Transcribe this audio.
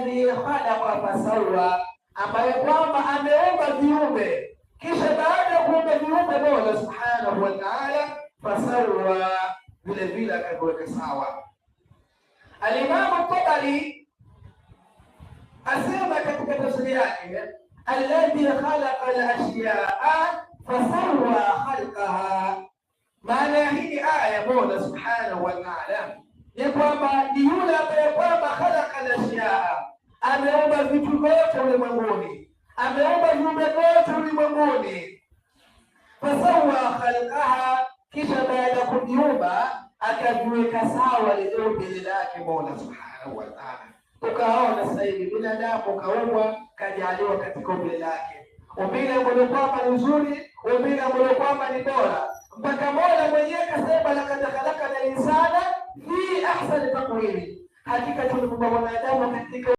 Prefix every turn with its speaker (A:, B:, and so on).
A: Alladhi khalaqa fasawa, ambaye kwamba ameumba viumbe, kisha baada ya kuumba viumbe Mola subhanahu wa ta'ala fasawa, vile vile akaviweka sawa. Alimamu Tabari asema katika tafsiri yake, alladhi khalaqa al-ashyaa fasawa khalqaha. Maana ya hii aya Mola subhanahu wa ta'ala ni kwamba ni yule ambaye kwamba khalaqa al-ashyaa, ameumba vitu vyote ulimwenguni, ameumba viumbe vyote ulimwenguni. Fasawa khalqaha, kisha baada ya kuviumba akaviweka sawa lile umbile lake Mola subhanahu wa ta'ala. Tukaona sasa hivi binadamu kaumbwa, kajaliwa katika umbile lake, umbile ambalo kwamba ni nzuri, umbile ambalo kwamba ni bora, mpaka Mola mwenyewe kasema, lakad khalaqna al-insana fi ahsani taqwimi, hakika tulimuumba mwanadamu katika